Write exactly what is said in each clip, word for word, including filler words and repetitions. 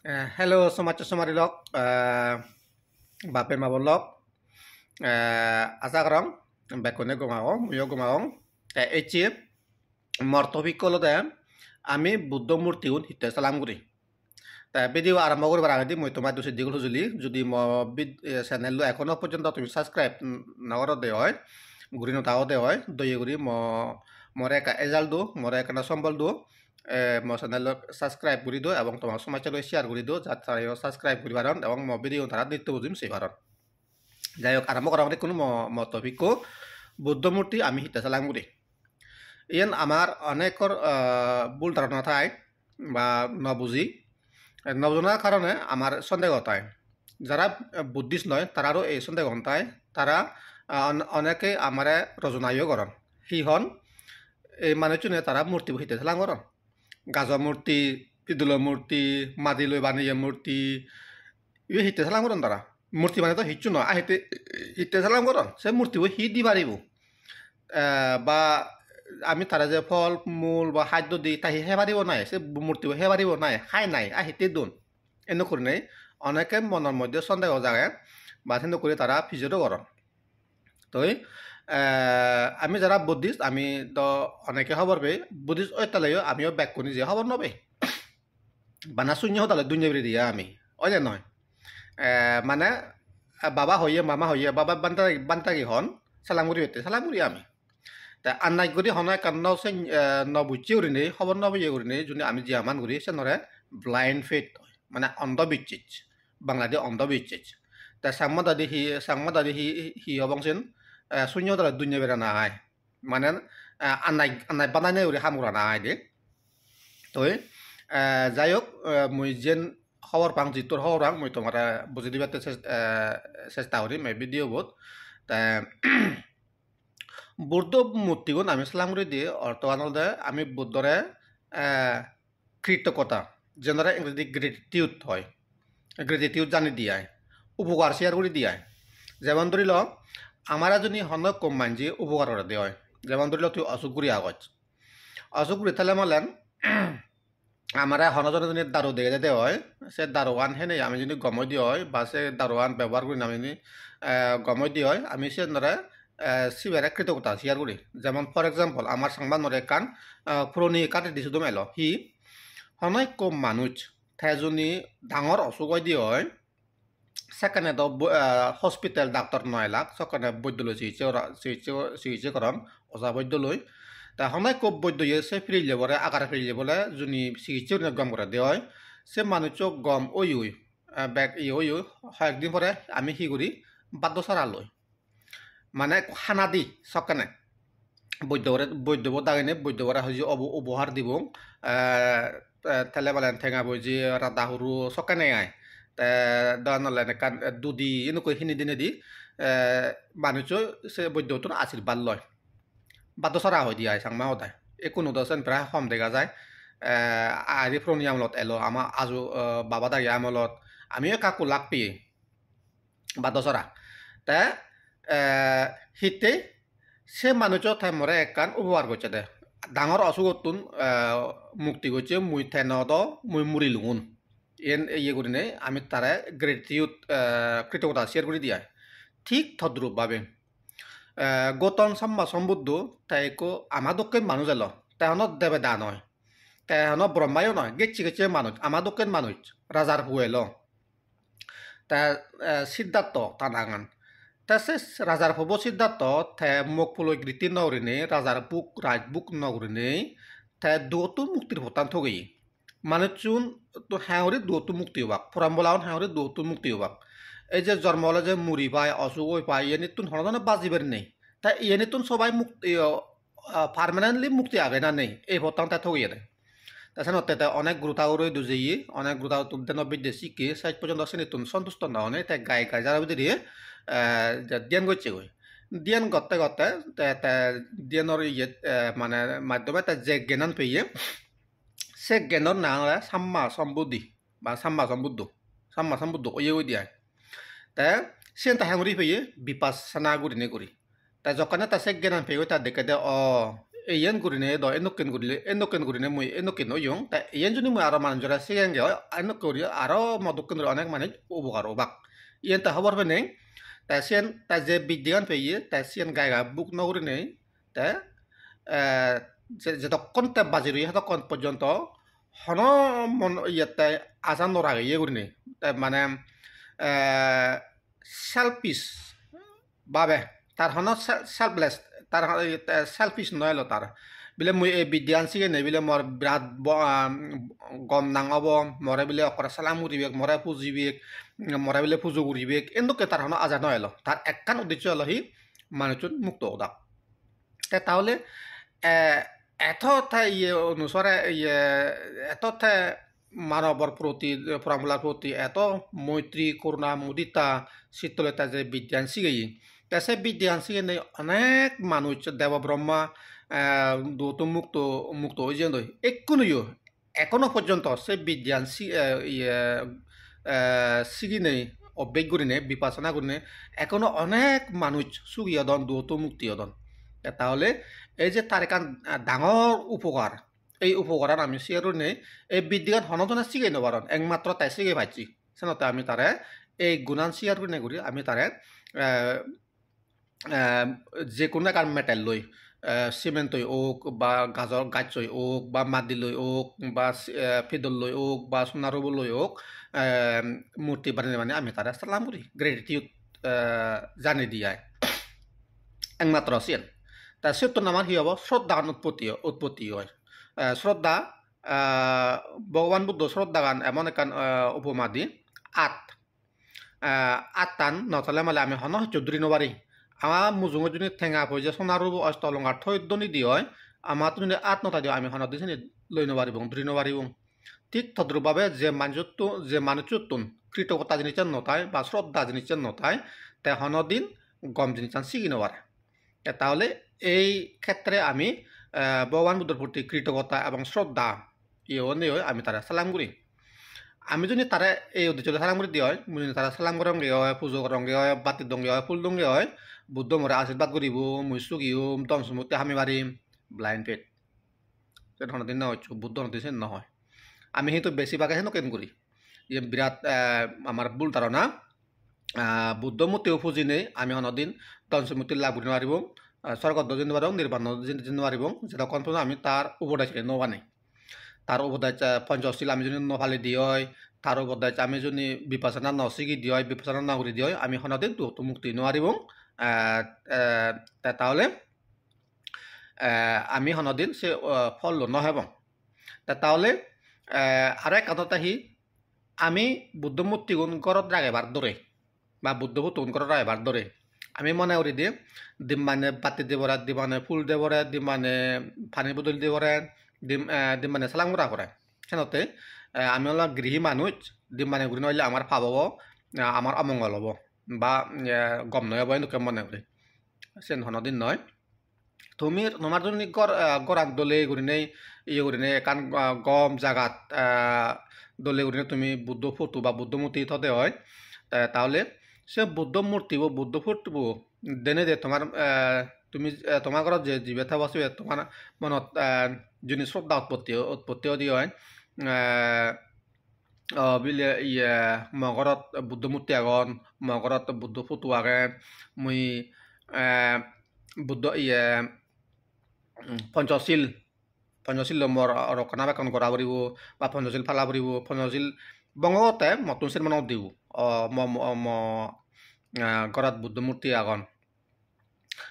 Eh, hello, somajjo somari lok, eh, bape ma bon lok, eh, aja gorong bekkune gom agon, muiyo gom agong. Te ecche mor topic olode ami Buddho murtigun hitte salam guri. Te video arambo guribar agedi mui tomar idu siddigul hujuli, judi mo vid-, eh, channel lo ekhono porjonto tumi subscribe n-, no gorode oi, guri no thagode oi, doye guri mo, more ekka ejal do, more ekkana sombol do, eh, mo channel lo subscribe guri do ebong tomar somajje loi share guri do, jat tarayo subscribe guri paron ebong mo video tara nitto bujim sei paron. Jai hok, arambo gorong dekkun mo, mo topic ko, Buddho murti ami hitte salam guri. Iyen amar onekkor, eh, bhul dharona thai ba no buji. Eh, no bujonar karone amar sondego thai. Jara, eh, Buddhist noi, tararo ei sondegoan thai. Tara, ah, on-, oneke amare rojonayo goron. Hi hon? Ei manuchune tara murtibo hitte salam goron. Gajo murti, pidulo murti, madi loi baneye murti, ibe hitte salam goron tara? Murti mane to hissu noi, a hitte, hitte salam goron? Se murtibo hi di paribo? Eh, ba ami tara je phol, mul ba haddo di, ta hi hei paribo nai? Se murtibo hei paribo nai? Hai nai, a hitte don? Eno gurinei oneke monor moddhe sondego jage, ba seno guri tara pijero goron. Toi, eh, ami jara Buddhist, ami do oneke hobor pei, Buddhist oi taleyo amiyo bekkune je hobor no pei. Bana sunyo hodale dunye biri diye ami. Oi de noi? Eh, mane, eh, baba hoye, mama hoye, baba bantagi, bantagi hon, salam guri bette, salam guri ami. Te annaj guri hono ekkan no sen-, eh, no bujje gurinei, hobor no peye gurinei, juni ami jiyaman guri, senore blind faith hoi. Mane ondho bichchej. Bangladi ondho bichchej. Te Changma dadi hi, Changma dadi hi, hi obong sen, eh, sunyo hodale dunye berana ai. Mane, eh, annaj, annaj banai nei guri ham gorana ai de. Toi, eh, jai hok, eh, mui jen hobor pang, jittur hobor pang, mui tomare bujei dibatte ces-, eh, chesta gorim ei video bot. Te, Buddho murtigun ami salam guri di, orthogan olode ami Buddhore, eh, kritoggota, jenore Engrejidi gratitude hoi, gratitude jani di ai, upogar share guri di ai. Jemon dhori lo, amare juni hono ekko manje upogar gore de oi, jemon dhori lo tui osuk guri agoj, osuk guri thele malen amare hono jone juni daru dege de oi, se darugan hene ami juni gom oi de oi, ba se darugan bebohar gurinei ami juni, eh, gom oi de oi, ami siyenore, eh, sibere kritoggota share guri. Jemon, for example, amar Changmanore ekkan, eh, puroni ekkan ridi sudom elo. Hi? Hono ekko manuj, te juni dangor osuk oi de oi, sekkene do bo-, eh, hospital doctor no elak, sekkene boiddo loi sikitse gora-, sikitse, sikitse goron, oja boiddo loi. Te hono ekko boiddoye se pirilebore, agar pirilebore juni sikitse gurinei gom gore de oi, se manuccho gom oi oi, eh, bek iye oi oi, hoyek din pore ami hi guri, baddo sara loi. Mane ekko hana di sokkene. Boiddo bore, boiddo bo dagine, boiddo bore hoji obo-, ubohar dibong. Eh, eh, tele balen tenga boji, rada huru sokkene ai. Te dogan olen ekkan, eh, dudi enokko hini dinedi, eh, manuccho se boiddo tun ashirbad loi. Baddo sara hoi di ai Changma hodai. Ekkunu do sen prai hom dega jai. Eh, ari puroni amolot elo, ama aju, eh, baba dagi amolot. Amiyo ekka ekka lak peye. Baddo sara. Te, eh, hittey se manujo te more ekkan upogar gocche de. Dangor osugottun, eh, mukti gocche, mui te no do, mui muri lungun. Iyen iye gurinei ami tare gratitude, eh, kritoggota share guri di ai. Thik todrup bhabe. Eh, Gautam Samma Sambuddho te ekko ama dokken manuj elo. Te hono debeda noi. Te hono Brahmayo noi, gecche gecche manuj, ama dokken manuj, rajar pu elo. Te, eh, Siddhartho ta nangan. Te se rajar pubo Siddhartho te mok puloi gritti no gurinei, rajar buk, raj buk no gurinei, te duottun muktir pottan togeye. Manuchun to hengori duottun mukti obak, porambola un hengori duottun mukti obak. Ei je jormo ole je muri pai, osuk oi pai, iyenittun hono jone bajibar nei. Te iyenittun sobai mukti, iyo, ah, permanently mukti age na nei, ei pottan te togeyede. Te senotte te onek guru thagur idu jeye, onek guru thaguttun dheno bidde sikke, sej porjonto sinittun sontusto no onei, te gai gai jaro bidire, eh, je dhyan gocchegoi. Dhyan gotte gotte, te, te dhyanor iyet, eh, mane maddhome te je gyanan peye, se gyanor nang ole Samma Sambuddhi, ba Samma Sambuddho, Samma Sambuddho oye goi de ai. Te siyen te henguri peye Vipassana gurinei guri. Te jokkene te se gyanan peyegoi te dekkede, o, iyen gurinei do endokken gurile, endokken gurinei mui endokken oyong. Te iyen juni mui aro manujore sigenge oi, endokke guri aro mo dokken guri onek manuj upokar obak. Iyen te hobor penei. Te siyen te je biddegan peye, te siyen gai gai buk no gurinei, te, eh, je-, jedokkon te baji roye, hedokkon porjonto hono mon iyette aja no rageye gurinei. Te mane, eh, selfish babe, tar hono sel-, selfless, tar ho-, eh, selfish no elo tar. Bile mui ei biddegan sigenei bile mor birat bo-, ah, gom nang obo, more bile okkore salam guribek, more pujibek, more bile pujo guribek, endokke tar hono aja no elo. Tar ekkan uddeccho elo hi, manuchun mukto odak. Te tahole, eh, eto te iye onusare, iye, eto te manobor proti, poranbolar proti eto moitri, koruna, mudita, sittole te je biddegan sigeye. Te se biddegan sigenei onek manuj Debo Brahma, eh, duottun mukto, mukto oi jeyondoi. Ekkunoyo ekhono porjonto se biddegan si-, eh, iye, eh, siginei, obbej gurinei, vipassana gurinei, ekhono onek manuj sugi odon, duottun mukti odon. Te tahole ei je tar ekkan, ah, dangor upokar, ei upokaran ami share gurinei, ei biddegan hono jone sigei no paron, ekmatro te sigei pacche. Senotte ami tare ei gunan share gurinei guri ami tare, eh, eh, je hono ekkan metal loi, eh, cement oi ok, ba gajor gaj oi ok, ba madi loi ok, ba si-, eh, pidol loi ok, ba sona rubo loi ok, eh, murti banei banei ami tare salam guri, gratitude, eh, janei di ai. Ekmatro siyen. Ta siyottun amar hi obo? Shraddhagan utpotti o-, utpotti oi. Eh, shraddha, eh, Bhogoban Buddho shraddhagan emon ekkan, eh, upoma di, at. Eh, attan no thale male ami hono hissu duri no pari. Ama mujungot juni tenga poije sona rubo osto olongkar thoi doni di oi, amattun juni at no thai di oi, ami hono din sini loi no paribong, duri no paribong. Thik todrup bhabe je manujottun, je manujottun kritogotta jinissan no thai ba shraddha jinissan no thai, te hono din gom jinissan sigi no pare. Te tahole ei khetre ami, eh, Bhogoban Buddhor proti kritogotta ebong shraddha iye onei oi ami tare salam guri. Ami juni tare ei uddeccho loi salam guri di oi, mui juni tare salam goronge oi, pujo goronge oi, batti donge oi, phul donge oi, Buddho more ashirbad guribo, mui sugi om, dhon sompotti hami parim, blind faith. Sen hono din no hoccho, Buddho hono din sen no hoi. Ami hintu besibage senokken guri. Iyen birat, eh, amar bhul dharona. Ah, Buddho murti o pujinei ami hono din dhon sompotti lab guri no paribong, ah, sorgot o jei no paribong, nirbanot jei, jei no paribong, jedokkon porjonto ami tar upodes no mani. Tar upodes, ah, Ponchosil ami juni no pali di oi, tar upodes ami juni vipassana no sigi di oi, vipassana no guri di oi, ami hono din duottun mukti no paribong. Ah, eh, te tahole, eh, ami hono din se, eh, phollo no hebong. Te tahole, eh, aro ekkan hoda hi, ami Buddho murtigun gorot ragebar dore, ba Buddho photogun gorot ragebar dore. Ami mone guri di, dimmane batti de pore, dimmane phul de pore, dimmane pani bodol de pore, dim-, eh, dimmane salam gora pore. Senotte, eh, ami olong grihi manuj, dimmane guri no oile amar pap obo, eh, amar omongol obo, ba, eh, gom noi obo, endokke mone guri. Sen hono din noi. Tumi, tomar juni gor, ah, goran dole gurinei, iye gurinei ekkan, ah, gom jagat, ah, dole gurinei tumi Buddho photo ba Buddho murti thode oi. Te tahole se Buddho murti bo, Buddho photo bo denei de tomar, ah, tumi, ah, tomar gorot je jibe thebo sibe tomar monot, ah, juni shraddha utpotti, utpotti odi oi. Ah, o bile iye mo gorot Buddho murti agon, mo gorot Buddho photo age, mui, eh, Buddho iye, mm, Ponchosil, Ponchosil loi mor rokkhona bekkon gora puribo, ba Ponchosil pala puribo, Ponchosil bhongo gotte mottun sermon dibo. O mo, mo, mo, eh, gorot Buddho murti agon.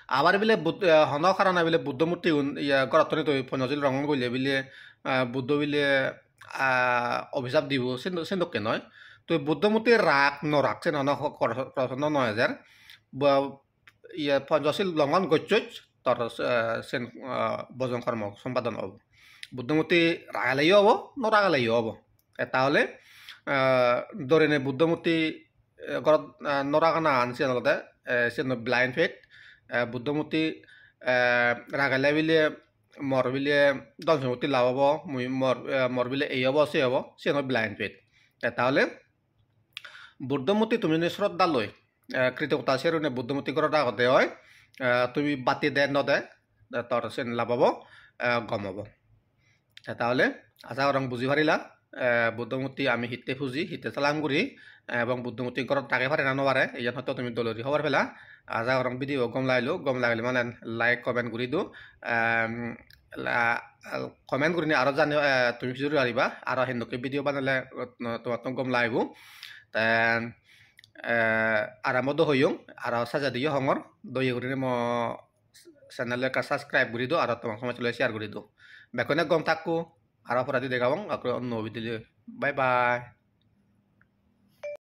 Abar bile Bud-, eh, hono karone bile Buddho murtigun, iye, gorottun toi Ponchosil longhon golle bile, eh, Buddho bile, ah, obhisap dibo, sen, sen dokke noi. Toi Buddho murti rak no rak, sen hono ho-, kor-, kor-, proshno no ejer. Bo-, iye, Ponchosil longhon gocchoj, tor, eh, sen, ah, bhojon kormo sompadon obo. Buddho murti rageleyo obo, no rageleyo obo. Te tahole, eh, dorine Buddho murti, eh, gorot, eh, no ragana an siyan olode, eh, siyan olode blind faith. Eh, Buddho murti, eh, ragele bile mor bile dhon sompotti lab obo, mui mor, eh, mor bile ei obo, sei obo, siyan olode blind faith. Te tahole Buddho murti tumi jodi shraddha loi, eh, kritogotta sero gurinei Buddho murti gorot ragode oi, eh, tumi batti de no de, tor sen lab obo, eh, gom obo. Te tahole aja gorong buji parila, eh, Buddho murti ami hitte puji, hitte salam guri, eh, ebong Buddho murti gorot rage pare na no pare, iyan hoyto tumi dole guri hobor pela. Aja gorong video gom lagilo, gom lagile mane like, comment guri do. Em, la-, comment gurinei aro jani, eh, tumi pijedi pariba, aro hindokke video banele, eh, tomattun gom lagibo. Te, eh, arambo do hoyong, aro sajadiyo hongor, doye gurinei mo channel ekka subscribe guri do, aro tomar somajjoloi share guri do. Bekkune gom thakko, aro poredi dega obong, ekko onno video loi. Bye bye.